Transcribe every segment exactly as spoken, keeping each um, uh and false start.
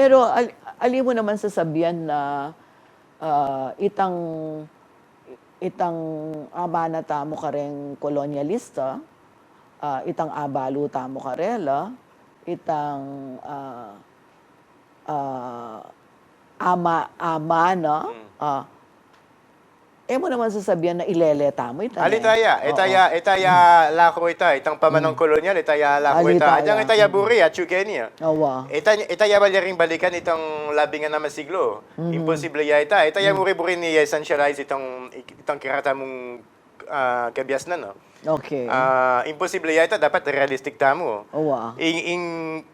Pero al-, ali mo naman sasabian na, ah, itang, itang amana tamu kareng kolonyalista, ah, itang abalu tamu karela, itang, ah, ah, ama-, amana, ah, e mo naman sasabian na ilele tamu ita, ne? Ali taya, e taya, e taya lako ita, itang pamanang kolonyal, e taya lako ita. Agyang e taya buri, atyu keni. Awa. E taya, e taya mali ring balikan itang labing anam a siglo. Imposible ya ita. E taya buri-buri ning i-essentialize itang, itang kekatamu mung, ah, kabiasnan, no? Okay. Ah, imposible ya ita, dapat realistic tamu. Awa. Ing, ing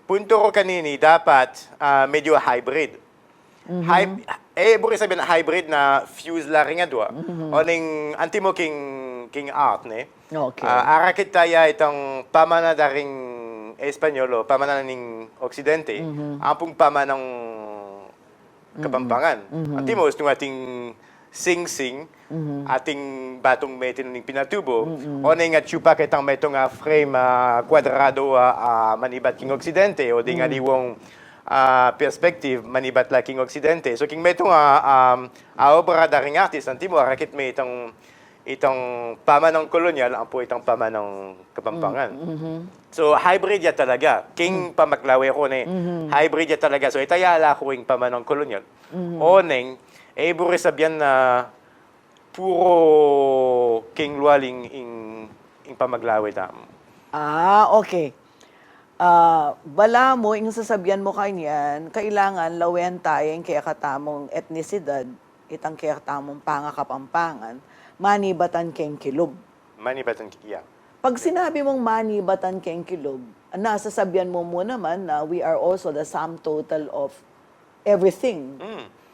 punto ku kanini, dapat, ah, medyo hybrid. Hyb-, e buri sabian hybrid na fuse la ring adwa. Oneng antimo king, king art, ne? Okay. Ah, arakit taya itang pamana da ring Espanyol o pamana ning Oksidente, ampong pamanang Kapampangan. Antimo, nung ating singsing, ating batung metin ning pinatubo, oneng atyu pa ketang metung a frame, ah, kwadrado, ah, ah, manibat king Oksidente, o deng aliwang, ah, perspective, manibat la king Oksidente. So, king metung a, um, a obra da ring artist, antimo, arakit me itang, itang pamanang kolonyal, ampo itang pamanang Kapampangan. So, hybrid ya talaga. King pamaglawe ku, ne, hybrid ya talaga. So, e taya lako ing pamanang kolonyal. Oneng, e buri sabian na puro king lual ing, ing, ing pamaglawe tamu. Ah, okay. Ah, balamu, ing sasabian mu kanyan, kailangan lawen taya ing kekatamung etnisidad, itang kekatamung pangakapampangan, manibatan keng kilub. Manibatan ki-, yeah. Pag sinabi mung manibatan keng kilub, nasasabian mu mu naman na we are also the sum total of everything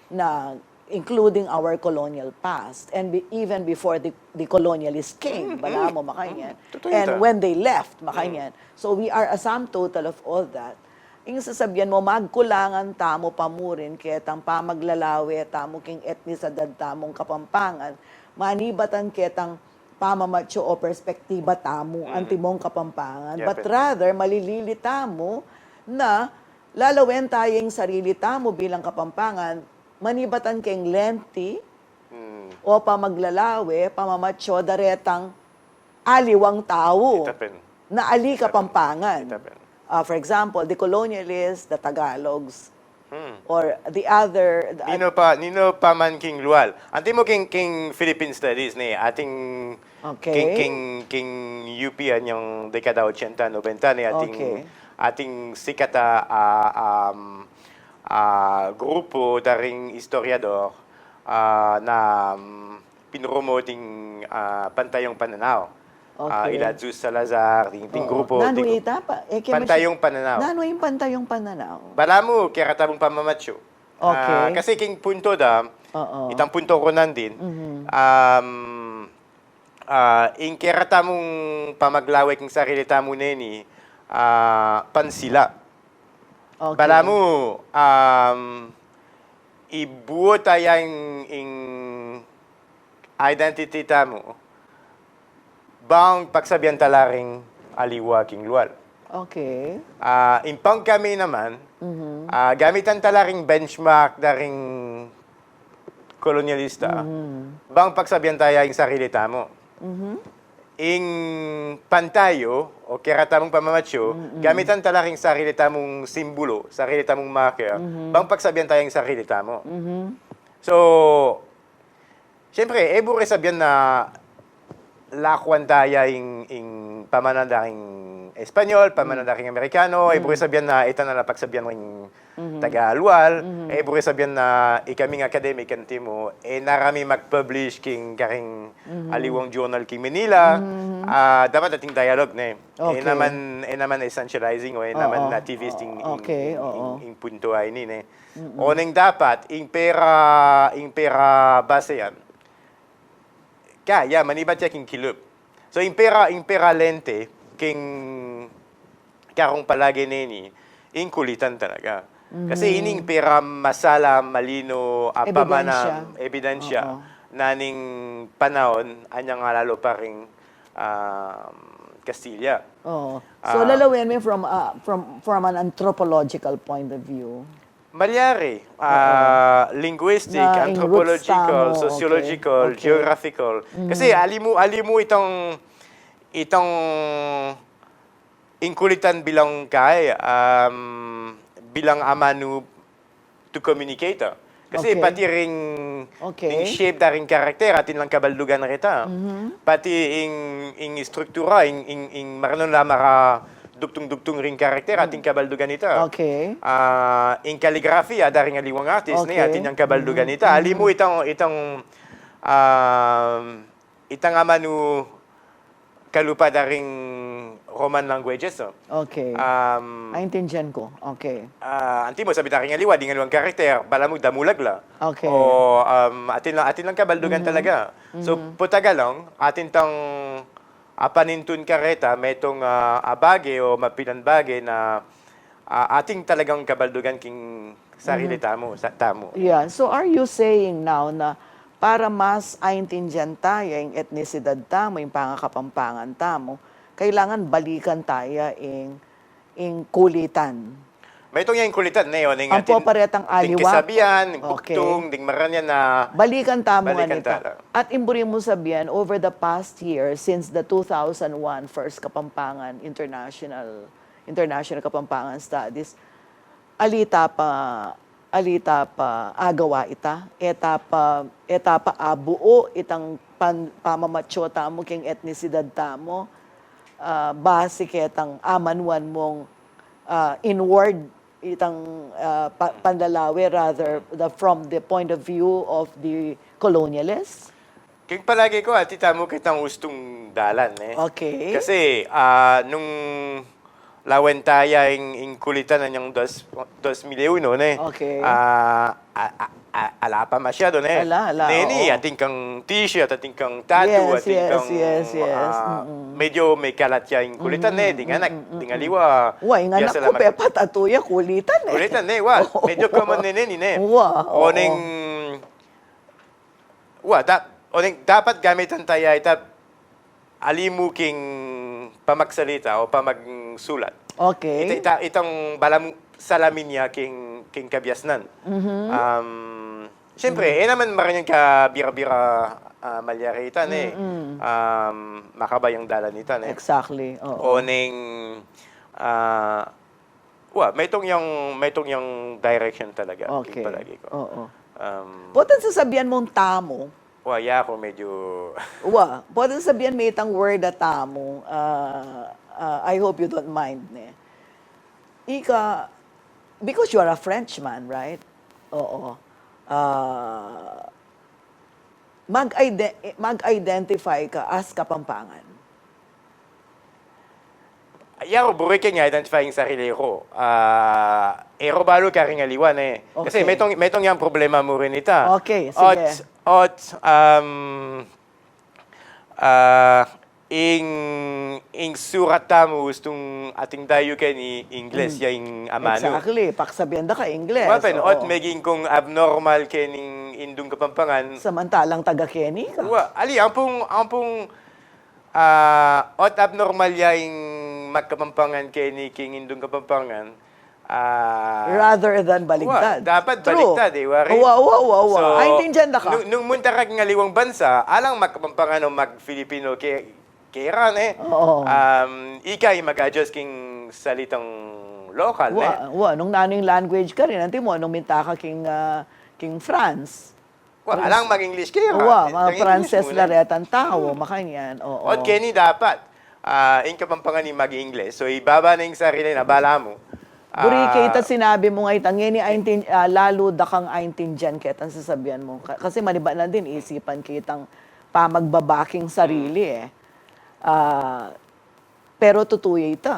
na including our colonial past and be-, even before the, the colonialists came, balamu makanyan. Totoo ita. And when they left, makanyan. So we are a sum total of all that. Ing sasabian mu, magkulangan tamu pa mu rin ketang pamaglalawe tamu king etnisidad tamung Kapampangan, manibatan ketang pamamatyu o perspektiba tamu, antimong Kapampangan. But rather, malilili tamu na lalawen taya ing sarili tamu bilang Kapampangan, manibatan keng lenti o pamaglalawe, pamamatyu da retang aliwang tau na ali Kapampangan. Ah, for example, the colonialists, the Tagalogs, or the other, the Nino pa, nino pa man king lual. Antimo king, king Philippine Studies, ne, ating king, king, king U P anyang dekada ochenta, nobenta, ne, ating, ating sikat a, a, um, a, grupo da ring istoryador, a, na, um, pinromote ing, a, pantayung pananaw. A, ila Jesus Salazar, ding, ding grupo, nanu ding ita pa, e, pantayung pananaw. Nanu ing pantayung pananaw? Balamu, kekatamung pamamatyu. A, kasi king punto da, itang punto ku nandin, um, a, ing kekatamung pamaglawe king sarili tamu neni, a, pansila. Balamu, um, ibuo taya ing, ing identity tamu bang pagsabian ta la ring aliwa king lual. Okay. A, ing pangkami naman, a, gamitan ta la ring benchmark da ring kolonyalista bang pagsabian taya ing sarili tamu. Ing pantayu o kekatamung pamamatyu, gamitan ta la ring sarili tamung simbulu, sarili tamung marker, bang pagsabian taya ing sarili tamu. So, siyempre, e buri sabian na lakuan taya ing, ing pamana da ring Espanyol, pamana da ring Amerikano, e buri sabian na e ta na la pagsabian ring taga lual, e buri sabian na ikaming akademik, antimo, e na rami mag-publish king karing aliwang journal king Manila. A, dapat ating dialogue, ne. E naman, e naman essentializing o e naman nativist ing, ing, ing, ing punto a ini, ne. Oneng dapat, ing pera, ing pera basean. Kaya, manibat ya king kilub. So, ing pera, ing pera lente, king karung palage neni, ing kulitan talaga. Kasi ini ing pera masala, malino, a pamana, ebidensya na ning panaun, anyang alalu pa ring, um, Kastilya. Oo. So, lalawen me from, ah, from, from an anthropological point of view. Malyari, ah, linguistic, anthropological, sociological, geographical. Kasi alimu, alimu itang, itang ing kulitan bilang kai, um, bilang amanu to communicate, ah. Kasi pati ring, ring shape da ring karakter, atin lang kabaldugan reta. Pati ing, ing struktura, ing, ing, ing maranun la mara dugtung-dugtung ring karakter, atin kabaldugan ita. Ah, ing calligraphy, ada ring aliwang artist, ne, atin lang kabaldugan ita. Alimu itang, itang, um, itang amanu kalupa da ring Roman languages, no? Okay. Um, Aintindian ku. Okay. Ah, antimo, sabyan ta ring aliwa, ding aliwang karakter, balamu damulag la. Okay. O, um, atin lang, atin lang kabaldugan talaga. So, pota galang, atin tang, ah, panintun kareta, metung, ah, a bage o mapilan bage na, ah, atin talagang kabaldugan king sarili tamu, sa, tamu. Yeah. So are you saying now na para mas aintindian ta ya ing etnisidad tamu, ing pangakapampangan tamu, kailangan balikan ta ya ing, ing kulitan? Metung ya ing kulitan, ne, o ning atin, paretang aliwa, king kasabian, ning bugtung, ding maranyan na balikan tamu ngan ita. At ing buri mung sabian, over the past year, since the two thousand one First Kapampangan International, International Kapampangan Studies, ali ta pa, ali ta pa agawa ita, e ta pa, e ta pa abuo itang pan-, pamamatyu tamu king etnisidad tamu, ah, base ketang amanuan mung, ah, inward itang, ah, pa-, panlalawe, rather, the, from the point of view of the colonialist? King palage ku, atin tamu ketang ustung dalan, ne? Okay. Kasi, ah, nung lawen ta ya ing, ing kulitan anyang dos, dos mil uno, ne? Okay. Ah, a, a, a, ala pa masyadu, ne? Ala, ala, neni, oo. Atin kang t-shirt, atin kang tattoo, yes, atin kang, yes, yes. Ah, medyo mekalat ya ing kulitan, ne? Ding anak, ding aliwa. Wa, ing anak ku, pepa-tattoo ya, kulitan, e. Kulitan, ne? Wa, medyo common ne neni, ne? Wa, oo. O ning, wa, da-, o ning dapat gamitan ta ya ita alimu king pamagsalita o pamagsulat. Okay. Ita, ita, itang balamu salamin ya king, king kabiasnan. Um, siyempre, e naman maranyan kabira-bira, ah, malyari ita, ne? Um, makabayang dalan ita, ne? Exactly, oo. O ning, ah, Wa, metung yang, metung yang direction talaga, okay, king palage ku. Oo. Um, potang sasabian mung tamu. Wa, ya ku medyo. Wa, potang sasabian me itang word a tamu. Ah, ah, I hope you don't mind, ne? Ika, because you are a Frenchman, right? Oo. Ah, mag-ide-, mag-identify ka as Kapampangan? Ya ku, buri keng identify ing sarili ku. Ah, e ku balu karing aliwa, ne. Kasi, okay, metung, metung yang problema mu rin ita. Okay, sige. Ot, ot, um, ah, ing, ing surat tamu ustung ating dayu keni Ingles, ya ing amanu. Exactly. Pakasabian da ka Ingles. Wa, pin, oo. Ot meging kung abnormal kening indung Kapampangan. Samantalang taga keni ka. Wa, ali, ampong, ampong, ah, ot abnormal ya ing magkapampangan keni king indung Kapampangan. Ah, rather than baligtad. Wa, dapat baligtad, e, wari. Wa, wa, wa, wa. So, aintindian da ka. Nung, nung munta ka king aliwang bansa, alang magkapampangan o mag-Filipino ke-, kera, ne? Oo. Um, ika ing mag-adjust king salitang lokal, ne? Wa, wa, nung nanu ing language karin, antimo, nung minta ka king, ah, king France. Wa, alang mag-English kera. Wa, mga Pranses la retang tau, makanyan, oo. Ot keni dapat, ah, ing Kapampangan ing mag-English. So, ibaba na ing sarili na balamu. Buri, ah, keta sinabi mu nga ita, ngeni aintin-, ah, lalu da kang aintindian ketang sasabian mu. Ka-, kasi manibat na din, isipan ketang pamagbaba king sarili, e. Ah, pero tutu ya ita.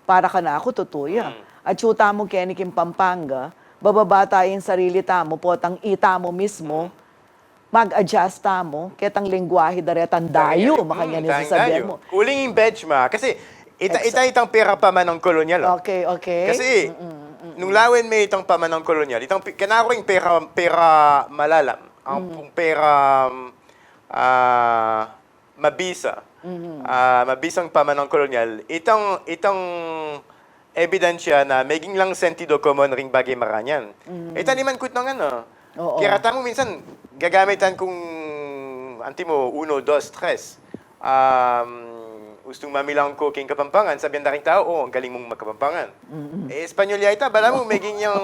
Para kanaku, tutu ya. Atyu tamu keni king Pampanga, bababa ta ing sarili tamu, potang itamu mismu, mag-adjust tamu ketang lengguahe da retang dayu, makanyan ing sasabian mu. Uling ing benchmark, kasi ita, ita itang pera pamanang kolonyal, o. Okay, okay. Kasi, nung lawen me itang pamanang kolonyal, itang pi-, kanaku ing pera, pera malalam, ampong pera, ah, mabisa. Ah, mabisang pamanang kolonyal. Itang, itang ebidensya na meging lang sentido común ring bage maranyan. Ita naman kutang ano. Oo. Kaya tamu minsan, gagamitan kung, anti mo, uno, dos, tres. Um, ustung mamilang ko king Kapampangan, sabian da ring tau, "Oh, ang galing mong magkapampangan." Eh, Espanyol ya ita, balamu, meging yang,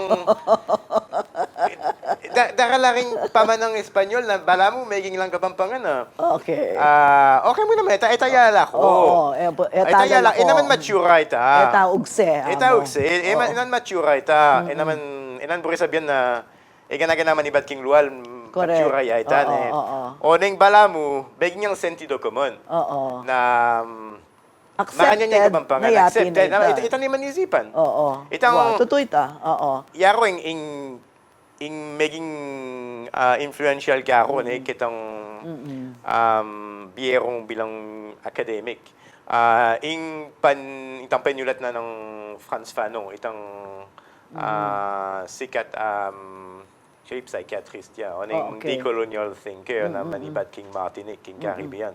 da, dara la ring pamanang Espanyol na balamu, meging lang Kapampangan, ah. Okay. Ah, okay mu naman, ita, ita ya la ko. Oo, e, bu-, e, ita ya la, e naman mature ita. E ta ugse, ita ugse, e, e naman mature ita. E naman, e naman buri sabian na, e gana-gana man ibat king lual, mature ya ita, ne. Oo, oo. O neng balamu, meging yang sentido común. Oo. Na, mm, maranyan yang Kapampangan, accepted na. Ita, ita naman isipan. Oo. Itang, tutu ita. Oo. Yaro ing, ing ing meging, ah, influential karo, ne, ketang, um, bie rung bilang academic. Ah, ing pan-, itang penulat na nang Frantz Fanon, itang, ah, sikat, um, actually, psychiatrist ya, o neng decolonial thinker na manibat king Martinique, king Caribbean.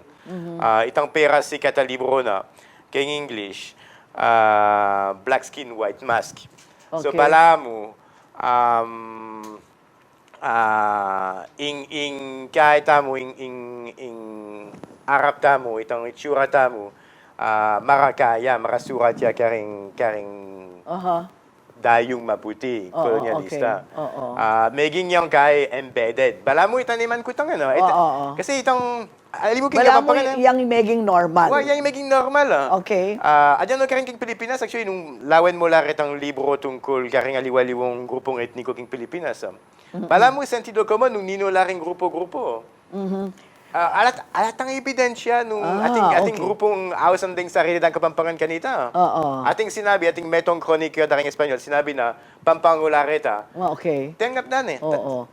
Ah, itang pera sikat a libro na, king English, ah, Black Skin, White Mask. So, balamu, um, ah, ing, ing, kaya tamu, ing, ing, ing arap tamu, itang itsura tamu, ah, marakaya, marasurat ya karing, karing dayung maputi, kolonyalista. Ah, meging yang kaya embedded. Balamu ita naman kutang ano. Kasi itang, alimu king Kapampangan, yang meging normal. Wa, yang meging normal, ah. Okay. Ah, agyang no karing king Pilipinas, actually, nung lawen mo la retang libro tungkul karing aliwa-aliwang grupung etniko king Pilipinas, ah. Balamu sentido común nung ninu la ring grupo-grupo. Ah, alat, alat ang ebidensya nung ating, ating grupung ausan deng sarili dang Kapampangan kanita. Oo. Ating sinabi, ating metong kroniko da ring Espanyol, sinabi na, Pampanga la reta. Ah, okay. Tenggap na, ne. Oo.